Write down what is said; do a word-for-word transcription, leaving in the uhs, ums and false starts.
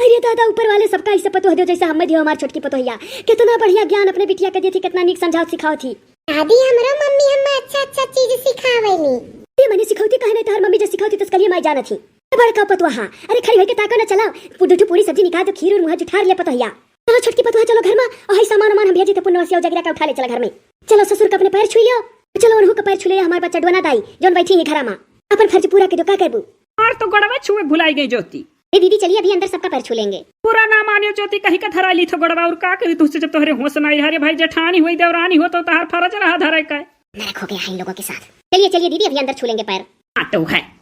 अरे दादा, ऊपर वाले सबका ऐसे पतोह दो जैसे हमें दियो हमार छोटकी पतोहिया। कितना बढ़िया ज्ञान अपने बिटिया के दी थी, कितना नीक समझावत सिखावत थी। दादी, हमरो मम्मी हमें अच्छा अच्छा चीज सिखावेली। ते मने सिखौती कहे नहीं, तोहर मम्मी जे सिखौती तस कलिए माई जानत ही। बड़का पतोहा, अरे खड़ी होके ताको न चला, पु-, दू ठो पूरी सब्जी निकाल दो, खीर और मुँह जुठार ले पतोहिया। चलो छोटकी पतोहा, चलो घर में, अहै सामान वामान हम भेजी थे पुन्नवसिया उजागरा का उठा ले चला घर में। चलो ससुर का अपने पैर छुई लियो, चलो उनहू का पैर छुई लियो हमार बच्चा डोना दाई, जौन बैठी है घरा में। अपन फर्ज पूरा कर दो, का करबू? और तो गोड़वा छुए भुलाई गई ज्योति। ए दीदी, चलिए अभी अंदर सबका पैर छू लेंगे। पूरा ना मानियो ज्योति, कहीं का धरा ली थो गोड़वा, और का करी तुझसे जब तोहरे होश ना रहा रे भाई, जेठानी हुई देवरानी हो तो तहार फर्ज रहा धरे का। नरक हो गया है इन लोगों के साथ। चलिए, चलिए दीदी, अभी अंदर छू लेंगे पैर। हाँ तो है।